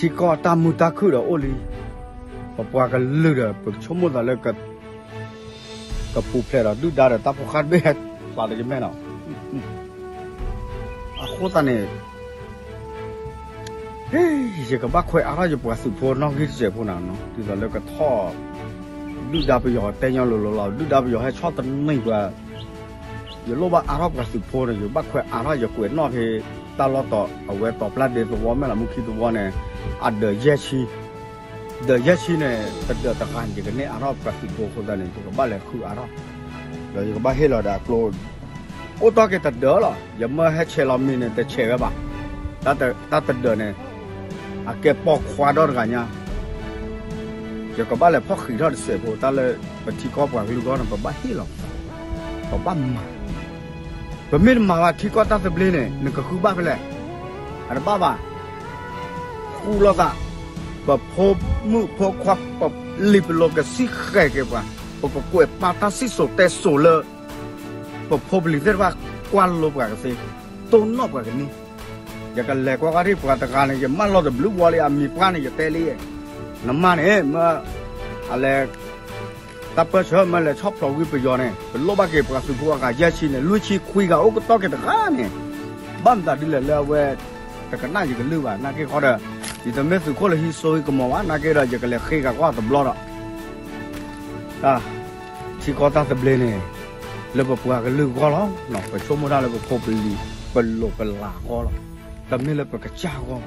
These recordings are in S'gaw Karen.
ထံကီၢ်တၢ်မုာ်တၢ်ခုၣ်ဒီးအိၣ်လံ, ပပှၤကလုာ်ဒီး ပဆိကမိၣ်သးလၢ ကပူၤဖျဲးဒီးဒုၣ်ဒါဒီးတၢ်ဖိဃၢ်တဘ့ၣ်ဟဲသးတယမဲာ်နီၤ. အဃိသတးန့ၣ် ယကဘၣ်ခွဲးအါထီၣ်ယပှၤသုးဖိနီၣ်ဂံၢ်တစဲးဖိနၤနီၤ, ဒ်သိးလၢကထီၣ် ဒုၣ်ဒါပယီၤတဲညီလိၤလိၤလီၤ, ဒုၣ်ဒါပယီၤဟဲဆီၣ်သနံးပှၤ, ယလိၣ်ဘၣ်အါထီၣ်ပှၤသုးဖိန့ၣ် ယဘၣ်ခွဲးအါထီၣ်ယကွဲးနီၣ်ဖဲ တၢ်လီၢ်တီၤ အဝဲတီၤပျၢ်ဒ့သဝီ မဲာ်လးမူခံသဝီန့ၣ် အဒၢးယဲၢ်ဆံ, ဒၢးယဲၢ်ဆံန့ၣ် တဒၢးတဂၤန့ၣ် ယကန့ၢ်အါထီၣ်ပှၤသုးဖိအဃိသတးန့ၣ် ယကဘၣ်လဲၤဃုအါထီၣ်, ဒီးယကဘၣ်ဟ့ၣ်လီၤဒီးအကျိ အိၣ်တီၢ်က့ၤတဒၢးလီၤ. ယမ့ၢ်ဟဲဆဲးလီၤမံၤန့ၣ် တဆဲးဝဲဘၣ်. တၢ်တဒၢးန့ၣ် အကဲပိာ်ခွါဒီတဂၤညါ, ယကဘၣ်လဲၤဖီၣ်ဃံးထီၣ်တစဲးဖိ တၢ်လၢပထံကီၢ်ပှၤကလုာ်အဂီၢ်န့ၣ် ပဘၣ်ဟ့ၣ်လီၤ, ပဘၣ်မၤ, ပမ့ၢ်တမၤဘၣ်ထံကီၢ်တၢ်သဘျ့န့ၣ် နကဃုဘၣ်ဖဲလဲၣ်, အတဘၣ်ဘၣ်. ဃူလိာ်သး, ပဖိမုၣ်ဖိခွါ ပလံၤပလိၤကစံၣ်ဃဲၤက့ၤပှၤ, ပကကွဲးပာ်တၢ်စံၣ်စိၤတဲစိၤလၢ ပဖိပလံၤသ့ၣ်တဖၣ်ကွၢ်လိပှၤကသ့, တိၢ်နီၣ်ပှၤကန့ၢ်. ယကလဲၤကွၢ်ကွၢ်ထံၣ်ပှၤတဂၤန့ၣ် ယမၢလီၤတဘျုးဝီလံ အမံၤပှၢ်န့ၣ် ယတဲလံ, နမါန့ၣ် မ့ၢ်အလဲၤ တၢ်ပၢၢ်ဆၢမ့ၢ်လဲၤဆီၣ်ဖျိးဝံပယီၤန့ၣ် ပလိၣ်ဘၣ်က့ၤပှၤသုးဖိအဂၤယဲၢ်ဆံန့ၣ် လွံၢ်ဆံခွံဂၤအိၣ်ကတီၢ်က့ၤတဂၤန့ၣ်, ဘၣ်မတၤဒ်လဲၣ်လၢအဝဲ တကနၣ်ယကလုၢ်ဘၣ် နာ်က့ဃီဒီး ယတမ့ၢ်သုးခိၣ်လၢဟံးစိဟံးကမီၤဘၣ် နာ်က့ဒီး ယကလဲၤဃ့ဂၤကွၢ်တဘျီဒီး တၢ် ထံကီၢ်တၢ်သဘျ့န့ၣ် လၢပပှၤကလုာ်အဂီၢ်လီၤ. ပဆိကမိၣ်တၢ်လၢပဖိပလံၤ ပလိၤပလးအဂီၢ်လီၤ. တမ့ၢ်လၢပကစၢ်အဂီၢ်ဘၣ်.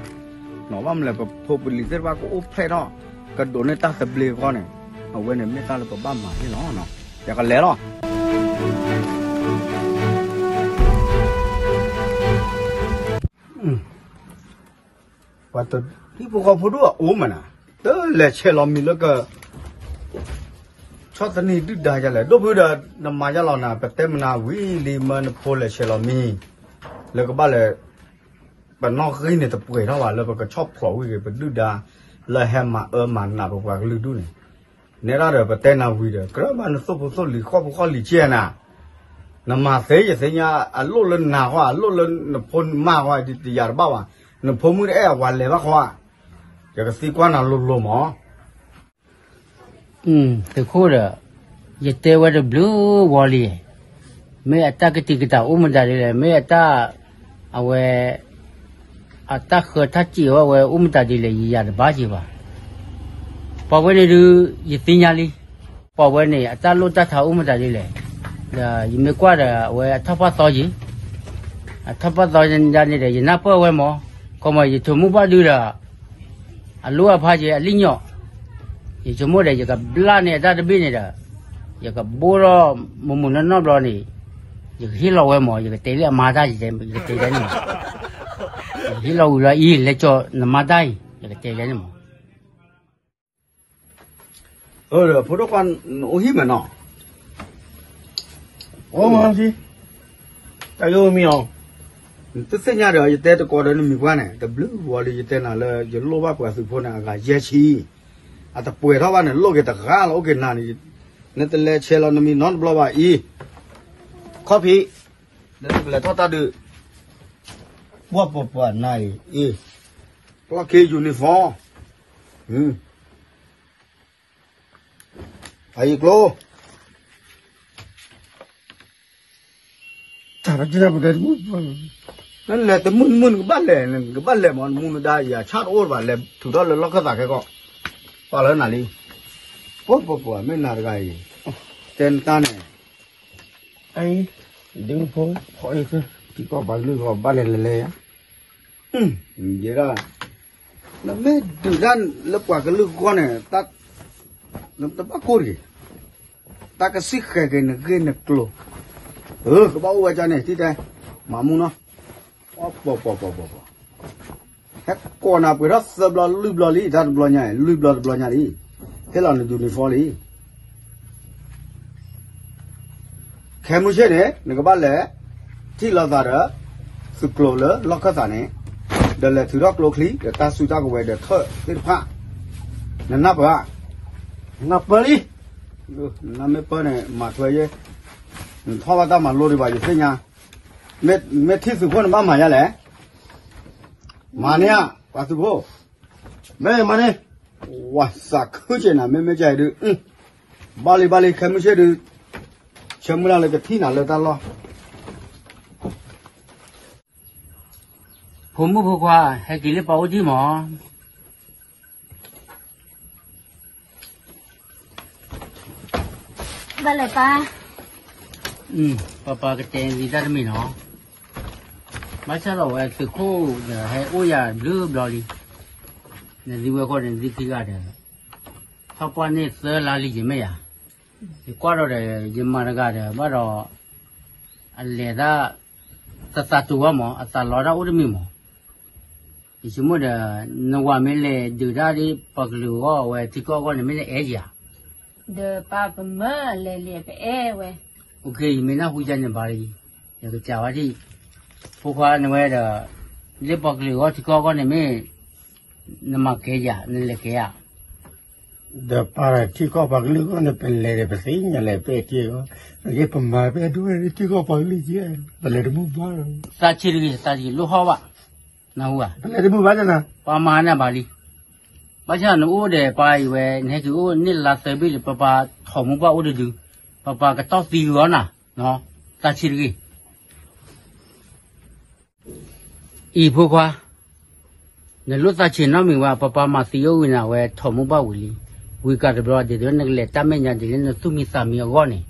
ဘၣ်မနုၤလဲၣ် ပဖိပလံၤသ့ၣ်တဖၣ်ကအိၣ်ဖျဲၣ်ထီၣ် ကဒိးန့ၢ်တၢ်သဘျ့အဂီၢ်န့ၣ် အဝဲန့ၣ်မ့ၢ်တၢ်လၢပဘၣ်မၤန့ၣ်လီၤ. ယကလဲၤလီၤ. ပှၤတဟံၣ်ဖိဃီဖိဒိၣ်အအိၣ်မးနၤ, တလဲၤဆဲးလီၤမံၤလၢက ဆီၣ်သနံးဒုၣ်ဒါယၤလဲၣ်, ဒိၣ်ဖုဒီး နမၤယၤလီၤနၤ, ပတဲမနၤဝံၤလံမၢနဖိလဲၤဆဲးလီၤမံၤ လၢကဘၣ်လဲၤ ပနီၣ်ဂံၢ်န့ၣ်တပှဲၤထီၣ်ဘၣ် လၢပကဆီၣ်ဖျိးဝံၤက့ၤ ပဒုၣ်ဒါ လၢဟဲမၤအၢမၤနးပပှၤကလုာ်ဒူၣ်န့ၣ်, နဲဒၣ်ဒီးပတဲနၤဝံၤဒီး ကြၢးဘၣ်နသိၣ်ဖိသိၣ်လံၤ ဃီၣ်ဖိဃီၣ်လံၤကဲနၤ, နမၤသ့ယသ့ၣ်ညါ အလိၣ်လၢနၤဃီ အလိၣ်လၢနဖိနမါဃီ ဒ်တယၤတဘၣ်ဘၣ်, နဖိမုၣ်တအဲၣ်အဝၤလဲၤဘၣ်ဃီဧါ, ယကသံကွၢ်နၤလိၤလိၤမး. သုးခိၣ်ဒီး ယတဲဝဲတဘျုးဝီလံ, မ့ၢ်အတၢ်ကတဲာ်ကတီၤအိၣ်မတၤဒ်လဲၣ်, မ့ၢ်အတၢ် အဝဲ အတၢ်ဃၢၤတၢ်စံးဝဲဝဲအိၣ်မတၤဒ်လဲၣ် ယယၤတဘၣ်က့ၤဘၣ်. ပှၤဝဲန့ၣ်ဒုး ယသ့ၣ်ညါလံ, ပှၤဝဲန့ၣ် အတၢ်လိၣ်တၢ်ထးအိၣ်မတၤဒ်လဲၣ်, ဒီးယမ့ၢ်ကွၢ်ဒီး အဝဲအထီၣ်ပှၢ်သီယံၤ, အထီၣ်ပှၢ်သီယၤန့ၣ်ဒီး ယနၢ်ပၢၢ်ဝဲမး, ခီမး ယဆိကမိၣ်ဘၣ်ဒုးဒီး အလိၣ်အဖးယဲ အလံၣ်ညီၣ်, ယဆိကမိၣ်ဒီး ယကဘျၣ်န့ၢ်အတၢ်တဘ့ၣ်န့ၣ်ဒီး ယကဘိၣ်ထီၣ်မုာ်မုာ်နီၢ်နီၢ်ဘျီန့ၣ်, ယကဟ့ၣ်လီၤဝဲမး, ယကတဲလၢအမါတၢ် ယကတဲဒ်န့ၣ်မး, ယကဟ့ၣ်လီၤဝံၤလီၤအံၤ လဲၤကၠီၤနမါတၢ်အံၤ ယကတဲဒ်န့ၣ်မး. ဖိဒိၣ်ခွါ နအိၣ်ဟံၣ်မးနီၤ, အိၣ်မး, တၢ်ယိမံၤအီၤ, တသ့ၣ်ညါဒီး ယတဲတကိးဒီးနမံၤပှၢ်န့ၣ် တဘျုးဝီလံ ယတဲနၤလၢ ယလိၣ်ဘၣ်ပှၤသုးဖိန့ၣ် အဂၤယဲၢ်ဆံ, အတပှဲၤထီၣ်ဘၣ်န့ၣ် လိၣ်က့ၤတဂၤလီၤ အိၣ်က့ၤနၤန့ၣ်, နတလဲၤဆဲးလီၤနမံၤနီတဘျီဘၣ်အံၤ, ခီၣ်ဖံး, နတကလဲၤထီၣ်တၢ်ဒုး, ပှၤပှၤပှၤနၤအံၤ, အ့ၣ်, ကျီၢ်ခ့ uniform, အအံၤကျိ တၢ်တမုာ်တမုာ် နကဘၣ်လဲၤ, နကဘၣ်လဲၤမး နမူနဒါယၤ ဆၣ်တအိၣ်တဘၣ် လဲၤထုးထီၣ်လၢလီၢ်ခၢၣ်သးခဲကီၢ်, ပာ်လၢနၤလံ, ပှၤပှၤပှၤ မ့ၢ်နၤတဂၤအံၤ, တဲနတၢ်န့ၣ်, အံၤ, ဒုဖိ, ထံကီၢ်ပှၤကလုာ်ဂီၢ် ဘၣ်လဲၤလဲၤလဲၤယၤ ယဲဒၣ်, နမ့ၢ်ဒုးတၢ်လၢပှၤကလုာ်ဂီၢ်န့ၣ်, နတဘၣ်ကိၢ်တဂ့ၤ, တၢ်ကစံၣ်ဃဲၤက့ၤနဂ့ၢ်နကျိၤ, ကဘၣ်အိၣ်ဝဲဒ်န့ၣ် ထံၣ်တဲ, မၤမူနီၤ, ပှၤပှၤပှၤပှၤပှၤ, ဟဲကိးနၤပှဲၤထီၣ်သၢဘျီလွံၢ်ဘျီလံ တၢ်တဘျီညါအံၤ လွံၢ်ဘျီတဘျီညါလံ, ဟ့ၣ်လီၤန uniform လံ ခဲမုၢ်ဆ့ၣ်န့ၣ် နကဘၣ်လဲၤ ထံၣ်လိာ်သးဒီး သုးကျိၤလၢလီၢ်ခၢၣ်သးန့ၣ်, ဒီးလဲၤထုးထီၣ်ကျိချံ ဒီးတၢ်စုတၢ်ကဝဲၤဒီးထၢၣ်သ့ၣ်တဖၣ်, နနၢ်ပၢၢ်ဧါ, နနၢ်ပၢၢ်လံ, နမ့ၢ်ပၢၢ်န့ၣ် မၤထွဲယဲ, နထီၣ်ဘၣ်တၢ်မၤလိဒံးဘၣ် ယသ့ၣ်ညါ, မ့ၢ်ထံၣ်သုးခိၣ်န့ၣ်ဘၣ်မၤယါလဲၣ်, မၤန့ၢ်ဧါ ပှၤသုးခိၣ် မ့ၢ်မၤန့ၣ်, ဝၤသးခုကဲနၤ မ့မ့ၢ်ကဲဒုး, ဘၣ်လံဘၣ်လံ ခဲမုၢ်ဆ့ၣ်ဒုး, ဆၢမုၢ်လၢ်လၢကထံၣ်နၤလၢတၢ်လီၢ်. ဖိမုၣ်ဖိခွါ ဟဲက့ၤလၢပၢ်အိၣ်ထံၣ်မး. ဘၣ်လဲၣ်ပၢ်, ပၢ်ပၢ်ကတဲနသံတၢ်တမံၤနီၤ, ဘၣ်ဆၣ်ဒီးဝဲသုးခိၣ်ဒီးဟဲအိၣ်ယၤဘျုးဘျီလံ, နသံဝဲဃီဒီးနသံခံဂၤဒီး, ထီၣ်ပှၢ်န့ၢ်သၢလါလံယမ့ၢ်ယၤ, ယကွၢ်ဒီးဒီး ယမၤတဂၤဒီး ဘၣ်ဒီး အလဲၤတၢ် တသးတူာ်ဘၣ်မး အသးလီတၢ်အိၣ်တမံၤမး, ယဆိကမိၣ်ဒီး နဝၤမ့ၢ်လဲၤဒုးတၢ်ဒ်ပှၤကလုာ်အဂီၢ် အဝဲထံကီၢ်အဂီၢ်န့ၣ် မ့ၢ်နအဲၣ်ယၤ, ဒီးပၢ်ပမၢလဲၤလံပအဲၣ်ဝဲ, ယမ့ၢ်နၢ်ဟူယၤန့ၣ်ဘၣ်လံ, ယကစးဝဲဒၣ်, ဖိခွါနဝဲဒီး, လၢပှၤကလုာ်အဂီၢ်ထံကီၢ်အဂီၢ်န့ၣ်မ့ၢ်, နမၤကဲယၤ နလဲၤကဲဧါ ဒီးပၢ်ထံကီၢ်ပှၤကလုာ်အဂီၢ်န့ၣ် ပလဲၤဒီးပသ့ၣ်ညါလဲၤပဲာ်က့ၤအဂီၢ်, အဂ့ၢ်ပမၤပဲဒိၣ်ထံကီၢ်ပှၤကလုာ်က့, ပလဲၤတမုာ်ဘၣ်, သးဆံးတဂ့ၤ သးတဂ့ၤလိၣ်ဟီၣ်ဘၣ်, နဟူဧါ, ပလဲၤတမုာ်ဘၣ်တနၤ, ပှၤမၤနၤဘၣ်လံ, ဘၣ်ဆၣ်နအိၣ်ဒီးပၢ်အံၤဝဲ နဟဲက့ၤအိၣ်န့ၢ်လါသၢဘ့ၣ်လံ ပပၢ်ထီၣ်မူဘၣ်အိၣ်တဒု, ပပၢ်ကတီၢ်သံဂ့ၤအီၤနၤ, သးဆံးတဂ့ၤ အံၤဖိခွါ, နလိၣ်သးဆံးနီတမံၤဘၣ် ပပၢ်မၤသံအိၣ်ဝံၤန့ၣ် အဝဲထီၣ်မူဘၣ်ဝံၤလံ, ဝံၤကးတဘျီ ဒ်သိးနကလဲၤတၢ်မဲာ်ညါဒ်လၢနသူၣ်မံသးမံအဂီၢ်န့ၣ်,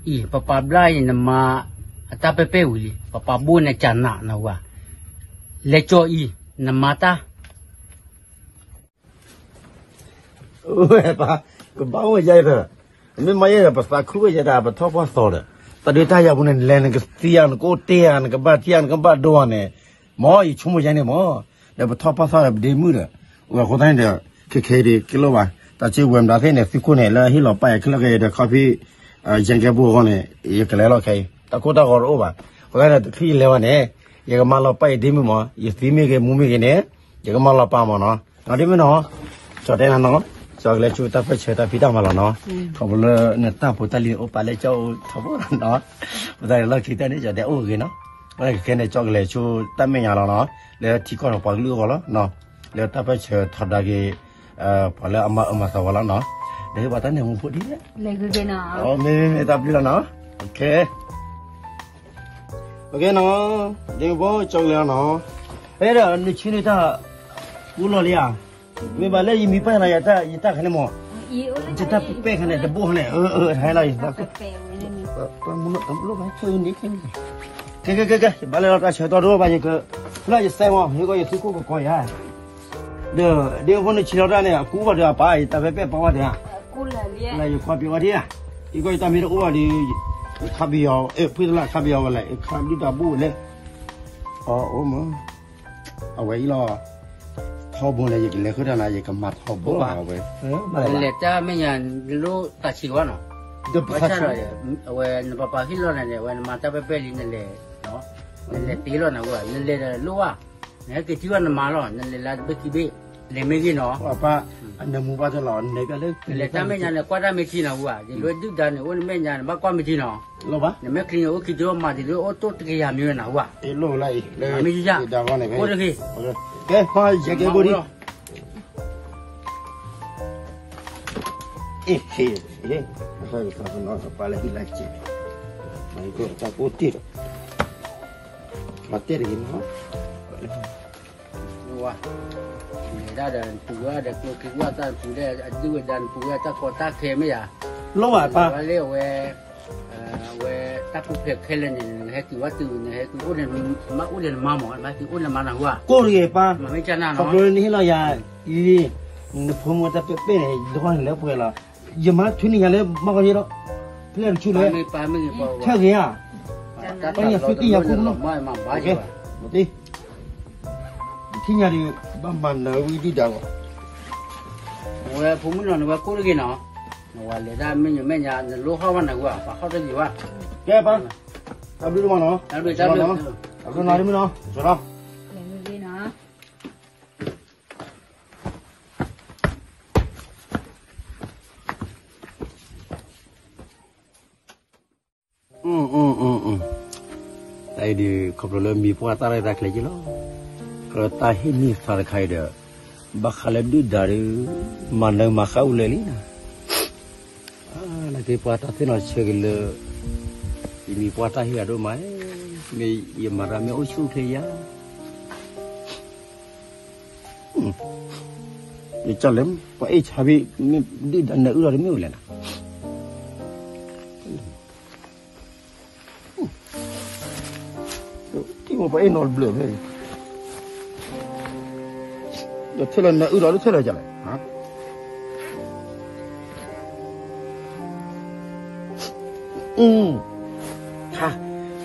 အံၤ ပပၢ်ဘျါအံၤနမၤအတၢ်ပဲာ်ပဲာ်ဝံၤလံ ပပၢ်ဘိၣ်နကနးနဝၤ, လဲၤကၠီအံၤ နမၤတၢ် ပၢ်, ကဘၣ်အိၣ်ယဲဒီး, မ့ၢ်မၤယဲဒီး ပသးခုဝဲယဲဒၣ် ပထီၣ်ပှၢ်သီဒီး, တၢ်ဒုးတၢ်ယၤပူၤန့ၣ် လဲၤနကသံဧါ နကအိၣ်တ့ၢ်ဧါ နကဘၣ်ထံၣ်ဧါ နကဘၣ်ဒိဧါန့ၣ်, မ်ယဆိကမိၣ်ယဲန့ၣ်မး, ဒီးပထီၣ်ပှၢ်သီဒီး ပဒ့မုၣ်ဒီး, အဃိသတးန့ၣ်ဒီး, ခဲခဲအံၤဒ်ကလိၣ်ဘၣ်, တၢ်စ့ဝဲၤမတၤသ့ၣ်န့ၣ် သုးခိၣ်န့ၣ် လၢဟ့ၣ်လီၤပၢ်ယၤခဲလၢာ်ခဲအံၤဒီး ခီဖံး, ယဲကဲဘိအဂီၢ်န့ၣ်, ယကလဲၤလီၤခဲအံၤ တၢ်ကိၢ်တၢ်ဂီၤတအိၣ်ဘၣ်, အဃိသတးန့ၣ် တချုးယလဲၤဘၣ်န့ၣ်, ယကမၤလီၤပၢ်ယဒ့မုၣ်မး ယသံမ့ၢ်ဂ့ၤ မူမ့ၢ်ဂ့ၤန့ၣ်, ယကမၤလီၤပၢ်မးနီၤ, ဒ့မုၣ်နီၤ, ကၠီတဲနၤနီၤ, ကၠီကလဲၤဆူတၢ်ပၢၢ်ဆၢတၢ်ဖံးတၢ်မၤလီၤနီၤ, ခီဖျိလၢနတၢ်ဖိတၢ်လံၤအိၣ်ပာ်လၢကၠီအိၣ်ထီဘိနီၤ, ပသးန့ၣ်လီၢ်ခံတၢ်န့ၣ် ကၠီတဲအိၣ်ဂ့ၤနီၤ, အဃိန့ၣ်ခဲန့ၣ် ကၠီကလဲၤဆူတၢ်မဲာ်ညါလီၤနီၤ, လၢထံကီၢ်ဒီးပှၤကလုာ်အဂီၢ်လီၤ, လၢတၢ်ပၢၢ်ဆၢထီဒါက့ၤ, ပှၤလၢအမၤအၢမၤသီဝဲလီၤနီၤ, ဒီးဟ့ၣ်ပှၤတၢ်န့ၣ်မူဖိဒ်လဲၣ်, မ့မ့ၢ်တၢ်ဘျုးလီၤနီၤ, ဒ့မုၣ်ဖိကၠီကလဲၤလီၤနီၤ, အဲၣ်ဒိးနဆံနတၢ်, ပူလီၤလံဧါ, မ့ၢ်ဘၣ်လၢယမံၤပၢ်နၤ ယတၢ်ခါန့ၣ်မး, ယတၢ်ပပဲၢ်ခါန့ၣ် တဘိၣ်ခါန့ၣ်, ဟဲလီၤယသး, ကဲကဲကဲ ယဘၣ်လဲၤလီၤတၢ်ဆၢကတီၢ်တအိၣ်ဘၣ် ယက, လၢယစဲးမး ယကယသုးခိၣ်ကကိးယၤ, ဒီး ဒ့မုၣ်ဖိနဆံးလီၤတၢ်န့ၣ် အကူဘၣ်ဒီးအပၢ် ယတၢ်ပဲာ်ပဲၢ်ပာ်ဝဲတဂၤ, လၢယခွါပျံၤဝဲဒၣ်, ယကီၢ်ယတၢ်မ့ၢ်တအိၣ်ဘၣ်ဒီး, ယခါပယီၤ, ဖုတလၢခါပယီၤဝဲလဲၣ် ယခါဒုၣ်တၢ်ဘိၣ်ဝဲလဲၣ်, အအိၣ်မး, အဝဲအံၤလီၤ, ထီဘိန့ၣ် ယကလဲၤဃုာ်တၢ်နၤ ယကမၤထီဘိဘၣ်ဝဲ, နလဲၤတၢ်မဲာ်ညါ နလိၣ်သးဆံးဝဲနီၤ, ဘၣ်ဆၣ်ဒီး, အဝဲနပၢ်ပၢ်ဟ့ၣ်လီၤနၤန့ၣ် အဝဲနမၤတၢ်ပဲာ်ပဲာ်လံ နလဲၤ, နလဲၤတ့လီၤနၤဝဲ နလဲၤဒီးလိၣ်ဘၣ်, နဟဲက့ၤထံၣ်ဘၣ်နမါလီၤ နလဲၤလၢတဘ့ၣ်ခံဘ့ၣ်, လဲၤမ့ၢ်ဂ့ၤနီၤ, အနၢမူဘၣ်တလီၤ နလဲၤတၢ်မဲာ်ညါန့ၣ် ကွၢ်တၢ်မ့ၢ်ထံနီၤဝဲ, ဒ်သိးဒုၣ်ဒါန့ၣ် အိၣ်နမဲာ်ညါန့ၣ် ဘၣ်ကွၢ်မ့ၢ်ထံနီၤ, နမဲာ်ချံန့ၣ် အိၣ်ခံကထိမး ဒ်သိးအိၣ်တိၢ်တကယၤမံၤဝဲနၤဝဲ, မ့ၢ်ယၤ, ကဲ, ယကဲဘိဒံး အ့ၣ်, ပၢ်လၢဟံၣ်လၢစဲး, မ့ၢ်တၢ်ကိၢ်တ့ၢ်ဒီး, မၤတဲတဂ့ၤနီၤ, ဝါ, လဲၤဒၣ်ဒီးနပူၤဝဲဒီး ကျိချံကွၢ်တၢ်နပူၤဒီး အဒုၣ်ဝဲဒါနပူၤဝဲတၢ်ကီတၢ်ခဲမ့ၢ်ယၤ, လီၤဘၣ်ပၢ်, ဝဲလၢအဝဲ အဝဲတၢ်ပူၤဖျဲးခဲလၢာ်န့ၣ် နဟဲက့ၤဝဲတုၤ နဟဲက့ၤအိၣ်န့ၣ် မ့ၢ်အိၣ်ဒီးနမါမး နဟဲက့ၤအိၣ်န့ၣ်မါနၤဟူဧါ, ကိၢ်တဂ့ၤပၢ်, မ့ၢ်ကနၣ်နီၤ, ခီဖျိနဟ့ၣ်လီၤယၤ, နဖိမုၣ်တၢ်ပဲာ်ပဲာ်န့ၣ် ယတဂီၢ်န့ၣ်လၢပှဲၤလီၤ, ယမါထုးန့ၢ်ယၤလၢမၤဂီၤယဲဒီး, ဖဲလဲၣ်တဆူလဲၣ်, ထၢၣ်ဂ့ၤဧါ, ပှၤတၢ်သုးသ့ၣ်ညါခိၣ်လီၤ, မ့ၢ်ဘၣ်ယၤ, ထံၣ်ညါဒီး ဘၣ်မၤနၢၤဝံၤဒုၣ်ဒါဘၣ်, အဝဲဖိမုၣ်နီၤ နဝဲကိၢ်တဂ့ၤနီၤ, နဝဲလဲၤတၢ်မဲာ်ညါမဲာ်ညါ နလိၣ်ဟီၣ်ဘၣ်နၤဝဲ ပှၤဟီၣ်တဂ့ၤဘၣ်, ကဲပၢ်, တၢ်ဘျုးဒိၣ်မးနီၤ, တၢ်ဘျုး, တၢ်ဘျုးနီၤ, တၢ်ဘျုးနီၤ, တၢ်အံၤဒုး ခီဖျိလၢမံၤပှၢ်တၢ်ရဲၣ်တၢ်ကျဲၤက့လီၤ, ခီဖျိတၢ်ဟ့ၣ်န့ၢ်သးတခါအံၤဒီး, ဘၣ်ဃးလၢဒုၣ်ဒါဒီး မၤနၢၤမၤဃၣ်အိၣ်လၢာ်လံနီၤ, နာ်က့ပှၤတၢ်သ့ၣ်နီၣ်ဆၢက့ၤလၢ ယမံၤပှၢ်တၢ်ဟ့ၣ်ဂၤဒိၣ်မး, မ့ၢ်ယမၤတၢ်မ့ၢ်အိၣ်ဆူၣ်အိၣ်ချ့ယၤ, ယကၢ်လၢ ပှၤအ့ၣ်ဆါဘ့ၣ် မ့ၢ်ဒုၣ်ဒါနၢၤအုၣ်လီၤတမ့ၢ်ဝဲလဲၣ်နီၤ ထံၣ်မ့ၢ်ပှၤအဲၣ်နီတဘျၢၣ်ဖဲ, ဒီးထဲလၢနၢအုၣ်ဒီးလၢထဲလၢကလဲၣ်,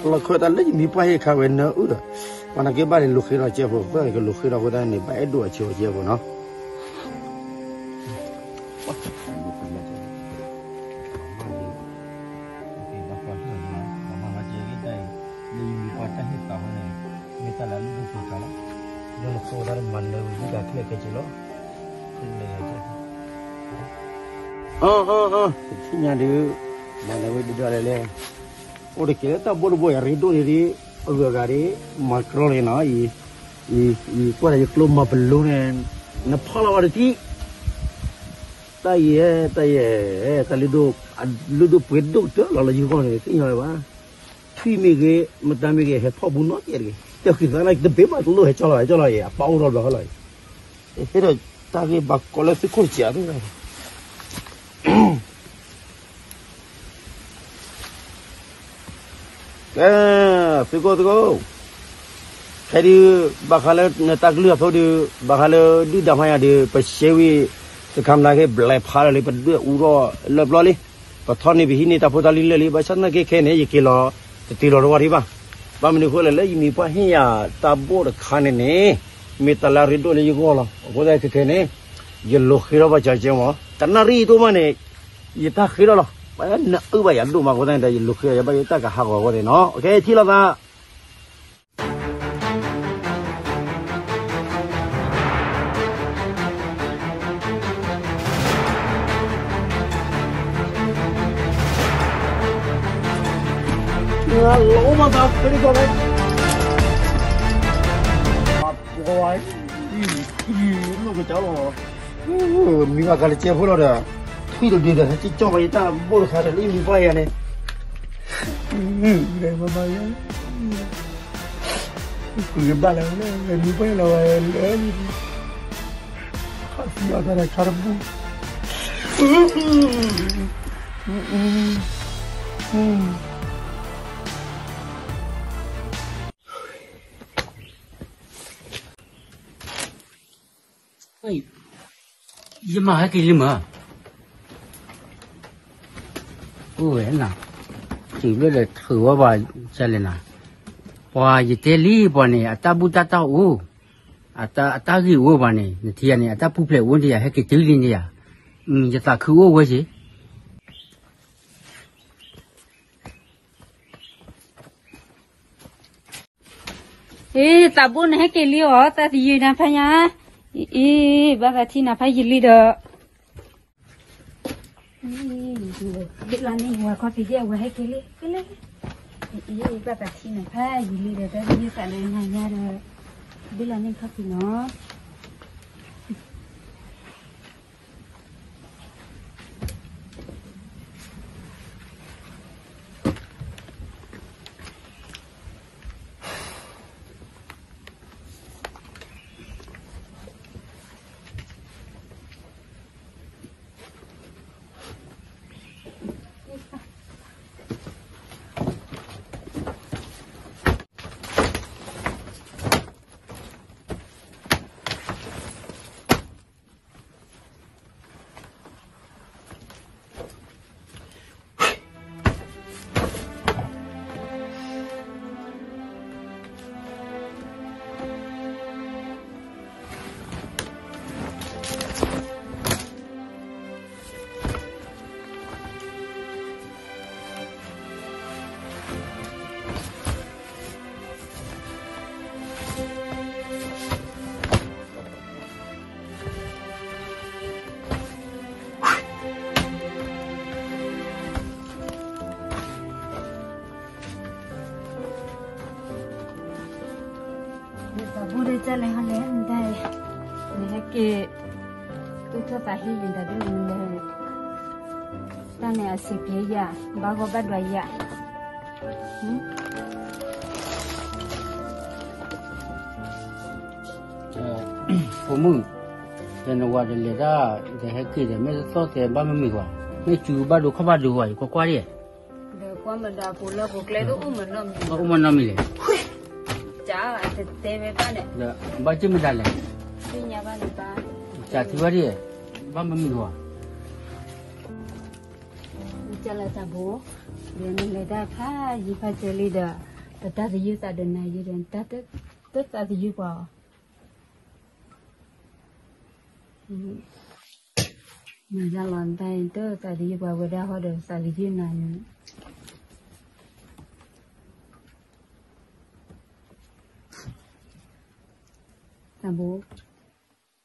လီၤခၢၣ်တၢ်လၢယမံၤပှၢ်ဟ့ၣ်ခါဝဲနၢအုၣ်ဒီး, ပှၤနာ်က့ဘၣ်န့ၣ် လူၤဃ့ထီၣ်ကဲဖိ, ဃိကလူၤဃ့ထီၣ်အဃိသတးန့ၣ် ဘၣ်အဲၣ်ဒိၣ်အဆၢကဲဖိနီၤ အၢ အၢ အၢ တထံၣ်ညါဒုး, မၤနၢၤဝဲဒုၣ်ဒါလဲၣ်လဲၣ်, အိၣ်တကဲလၢတၢ်ဘိၣ်တဘိၣ်ယၤရ့ဒိၣ်န့ၣ်ဒုး, အဂုၤအဂၤဒုး, မၤကြီလီၤနီၤ, ယကွၢ်ဒီးယကျိမၤပလိန့ၣ်, နဖီၣ်လီၤဝဲတထံၣ်, တၢ်ယဲ, တၢ်ယဲ, တၢ်လုၢ်ဒိၣ်, လုၢ်ဒိၣ်ပှ့ၤဒိၣ်ကတၢၢ်လီၤလၢယဂီၢ်န့ၣ် သ့ၣ်ညါဝဲဘၣ်, ထွံၣ်မ့ၢ်ဂ့ၤ, မတၤမ့ၢ်ဂ့ၤ ဟဲဖီၣ်ဘူးနီတကဲတဂ့ၤ, တၢ်ဃံသးလၢတဘ့ၣ်ဘၣ်တလိၣ်ဟဲကၠီလီၤ ဟဲကၠီလီၤအံၤ အပၢ်အိၣ်ထီၣ်ဘျီဃီလီၤအံၤ, ဟဲဒီးတၢ်ဂ့ၢ်ဘၣ်ကီလၢသုးခိၣ်တစဲးသ့ၣ် ကဲ, သုးခိၣ်သုးခိၣ်, ခဲဒုး, ဘၣ်ဃးလၢနတၢ်ကလုၢ်အသိးဒုး, ဘၣ်ဃးလၢဒုၣ်ဒါမါယၤဒုး ပရှဲဝံၤ, တခါမနၤက့ၤဘျဲးဖးလီၤလံ ပဒွဲၣ်အူထီၣ်လၢပျီလံ, ပထီၣ်န့ၢ်ပဟံးန့ၢ်တၢ်ဖိတၢ်လံၤလၢာ်လံ, ဘၣ်ဆၣ်သနာ်က့ခဲန့ၣ် ယက့ၤလီၤ, တတုၤလီၤတဝီဒံးဘၣ်, ဘၣ်မနုၤအဃိလဲၣ် လၢယမံၤပှၢ်ဟ့ၣ်ယၤတၢ်ဘိၣ်တခါန့ၣ်န့ၣ်, မ့ၢ်တၢ်လၢအရ့ဒိၣ်လၢယဂီၢ်လီၤ, အဃိသတးခဲခဲန့ၣ်, ယလူၤဃ့ထီၣ်ဘၣ်ကၠီကၠီမး, တနၣ်ရံၣ်တအိၣ်မးန့ၣ် ယတၢ်ဃ့ထီၣ်လီၤ, ပှၤနၢအုၣ်ဘၣ်ယၤဒိၣ်မးအဃိသတးန့ၣ်ဒီး ယလူၤဃ့ထီၣ်ယဘၣ်ယတၢ်ကဟးဂီၤအဂီၢ်န့ၣ်နီၤ, အခဲထံၣ်လိာ်သး လီၤမၢ်သး ဖဲန့ၣ်ကီးဝဲ, လီၤကစၢ်လီၤ, မံၤဘၣ်ကးလၢကဲဖိလီၤဒီး, ထွံၣ်တဒုဒီး ဟဲက့ၤကၠီၣ်ဘၣ်ယတၢ်ဘိၣ်တခါဒီး လၢယမံၤပှၢ်ယၤန့ၣ်, လဲၤမၤဘၣ်ယၤ, ကွံာ်ကဘၣ်လၢ မံၤပှၢ်ယၤလီၤဝဲလၢ ခီၣ်သံအီၤတၢ်ဒီးခါတဘူၣ်, ယမၤဟဲက့ၤလံမး, အိၣ်ဝဲနၤ, တုၤဘျီဒီးထုးဝဲဘၣ်, ကလဲၣ်နၤ, ပှၤယတဲလံပှၤန့ၣ် အတၢ်ဘူၣ်တၢ်တၢ်အိၣ်, အတၢ်ဂ့ၢ်အိၣ်ပှၤန့ၣ် နထံၣ်ယၤန့ၣ် အတၢ်ပူၤဖျဲးအိၣ်န့ၣ်ယၤ ဟဲက့ၤတုၤလံန့ၣ်ယၤ, ယသးခုအိၣ်ဝဲက့ၤ အ့ သးဘိၣ်န့ၣ်ဟဲက့ၤလံအီၤ သးသယုၢ်နၤဖးညါ, အ့ ဘၣ်သးထံၣ်နၤဖးယံာ်လံဒီး, ဘ့ၣ်လီၤန့ၣ် ဝဲခီၣ်ဖံးဒ်အဝဲဟဲက့ၤလံ, လၢ, အ့ ဘၣ်သးထံၣ်နၤဖးယံာ်လံဒီး တၢ်ယုၢ်သးလၢနၤညါဒီး, ဘ့ၣ်လီၤန့ၣ်ခီၣ်ဖံးနီၤ. တၢ်ဘူၣ်ဒ်ကလဲၣ်ဟီလဲၣ် မတၤ, နဟဲ က့ၤ သူၣ်ထီၣ်သးဟ့ယံၤတၢ်ဒ်န့ၣ်လဲၣ်, တၢ်န့ၣ်အဆံးက့ယၤ, ဘၣ်ဂီၢ်ဘၣ်ဒွးယၤ. ဖိမုၣ်, ဒီးနဝၤဒီးလဲၤတၢ်, ဒီးဟဲက့ၤဒီး မ့ၢ်တသီၣ်တဲဘၣ်မ့ၢ်မ့ၢ်ဂီၤ, မ့ၢ်စူၤဘၣ်ဒိခီၣ်ဘၣ်ဒိဂီၤ ယကွၢ်ကွၢ်ဒံး, ဒီးကွၢ်မဒၤပူၤလၢပူၤကျဲတအိၣ်မနီၢ်မံၤ, အိၣ်မနီၢ်မံၤလဲၣ်, ကတဲဝဲဘၣ်န့ၣ်, ဒီးဘၣ်က့ၢ်မတၤလဲၣ်, သ့ၣ်ညါဘၣ်န့ၣ်ဘၣ်, ကထံဘၣ်ဒံး, ဘၣ်မ့ၢ်မ့ၢ်ဂီၤ ကလၢတၢ်ဘိ, ဒီးနလဲၤတၢ်ဖးယံၤဖးစၢၤလံဒီး, ပတၢ်သယုၢ်သးဒီးနၤယံၤဒီး, တၢ်သးသယုၢ်ပှၤအီၤ, မၤတၢ်လီၤတၢ်အံၤ တၢ်သးသယုၢ်ပှၤဝဲဒၣ်ဟီဒီးသးသယုၢ်နၤန့ၣ်, တၢ်ဘိ,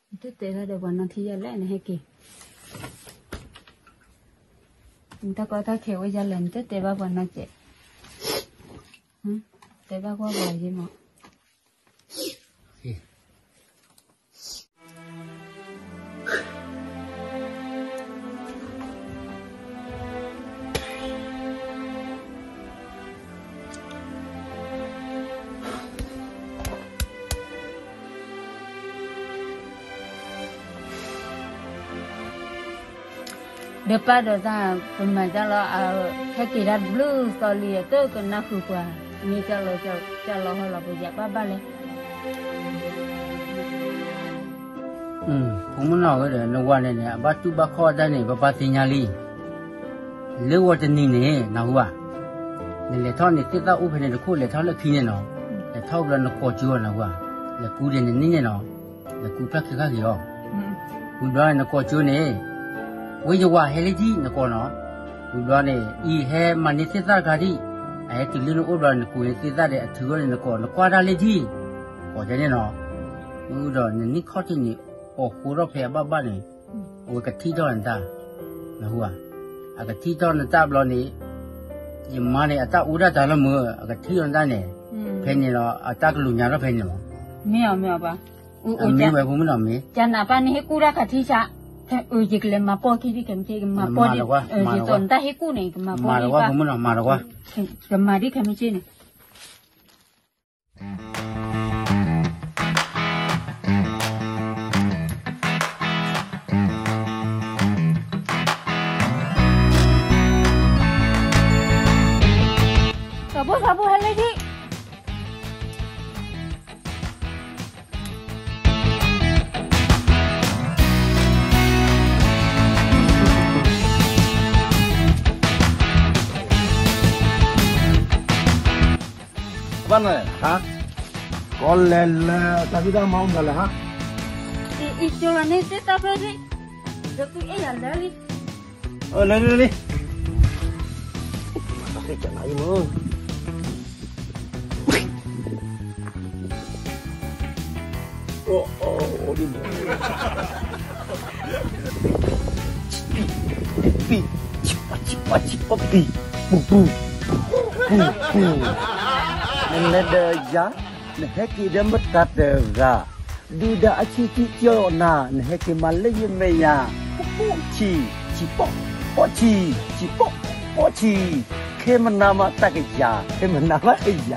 နတတဲတၢ်ဒီးပှၤနီတထံၣ်ယဲလဲၣ် နဟဲက့ၤ, နတၢ်ကီတၢ်ခဲအိၣ်ယဲလဲၣ် နတတဲဘၣ်ပှၤနီတစဲး, တဲဘၣ်ကွၢ်ပှၤယ့မး ဒီးပၢ်ဒီးတၢ် ပမၤတၢ်လီၤ, ဟဲက့ၤတၢ်တဘျုးသီလံ တကနၣ်ဃုာ်ပှၤ, မ့ၢ်တၢ်လီၤဟီလီၤ ပယၤဘၣ်ဘၣ်လဲၣ်. ဖိမုၣ်နီၢ်ဝဲဒီး နဝၤန့ၣ်န့ၣ် အဘၣ်တူၢ်ဘၣ်ခီၣ်တၢ်န့ၣ် ပပၢ်သ့ၣ်ညါလံ. လၢဝီၤတနံၤန့ၣ် နၢ်ဟူဧါ, နလဲၤထီၣ်န့ၣ် သ့ၣ်သၣ်အိၣ်ဖဲန့ၣ်တခိၣ် လဲၤထီၣ်လၢခံန့ၣ်နီၤ, လဲၤထီၣ်ဘျီနကိးကၠိအီၤ နၢ်ဟူဧါ, လဲၤကူဒ်န့ၣ်န့ၣ်နီၤ, လဲၤကူဖျၢၣ်ခံခါက့ၤအီၤ, ဝံၤဘျီန့ၣ် နကိးကၠိန့ၣ် ဝ့ၢ်ယဝၤဟဲလၢဒံၣ် နကိးနီၤ, ဝံၤဘျီန့ၣ် အံၤဟဲမၤန့ၢ်သ့ၣ်သၣ်တခါဒံၣ်, အဟဲတုၤလၢနအိၣ်ဘျီ နကူန့ၢ်သ့ၣ်သၣ်ဒီးအထုးဝဲန့ၣ် နကိး နကွၢ်တၢ်လၢဒံၣ်, ကိးကဲန့ၣ်နီၤ, မ့ၢ်ဒီးနနံၣ်ခီၣ်ထံးန့ၣ် အိၣ်ဃိထီၣ်ဖဲအဘၣ်ဘၣ်န့ၣ်, အဝဲကထံၣ်ထီၣ်နတၢ်, နၢ်ဟူဧါ, အကထံၣ်ထီၣ်နတၢ်ဘျီန့ၣ်, ယမါန့ၣ် အတၢ်အိၣ်ဒၣ်တၢ်လီၤမုၢ် အကထံၣ်ထီၣ်နတၢ်န့ၣ်, ဖဲန့ၣ်လီၤ အတၢ်ကလူၤညါထီၣ်ဖဲန့ၣ်လီၤ. မ့ၢ်အီၤမ့ၢ်အီၤဘၣ်, မ့ၢ်ဝဲဖိမုၣ်နီၤမ့ၢ်, ကနၣ်ပၢ်န့ၣ်ဟ့ၣ်ကူၣ်တၢ်ခးထံဆး, ယကလဲၤမၤပီၢ်ခံဒံး ခဲမုၢ်ဆ့ၣ် ကမၤပီၢ်ဒံး, ယသိးနတၢ်ဟ့ၣ်ကူၣ်န့ၣ် ကမၤပီၢ်ဒံးဘၣ်, ကမၤဒံးခဲမုၢ်ဆ့ၣ်န့ၣ် သးဘိသးဘိဟဲလၢဒံၣ် ဘၣ်နၤလဲၣ်, ကီလဲၤလၢတၢ်ဖံးတၢ်မၤအိၣ်မတၤလဲၣ်ဟါ, အံၤကၠိလီၤန့ၣ် သ့ၣ်တၢ်ဖဲဒံၣ်, ဒီးသူအဲၣ်ယၤလၢလံ, လၢလံလံလံ, တၢ်သ့ၣ်ကနၤအံၤမ့ၢ် အိၣ်အိၣ်ဒ်န့ၣ်, ပံၣ်, ပံၣ်, ပံၣ်, ပံၣ်, ပံၣ်, ပူၤပူၤ, ပူၤပူၤ, နလဲၤဒီးယၤ, နဟဲက့ၤဒီးမတၤတဂၤ, ဒုၣ်ဒါအဆံးဆံးကၠီနၤ, နဟဲက့ၤမၤလၢယမဲာ်ညါ, ပူၤပူၤဆံး, ဆံးပီၣ်, ပီၣ်ဆံး, ဆံးပီၣ်, ပီၣ်ဆံး, ခဲမနၤမးတၢ်ကယၤ, ခဲမနၤမးကယၤ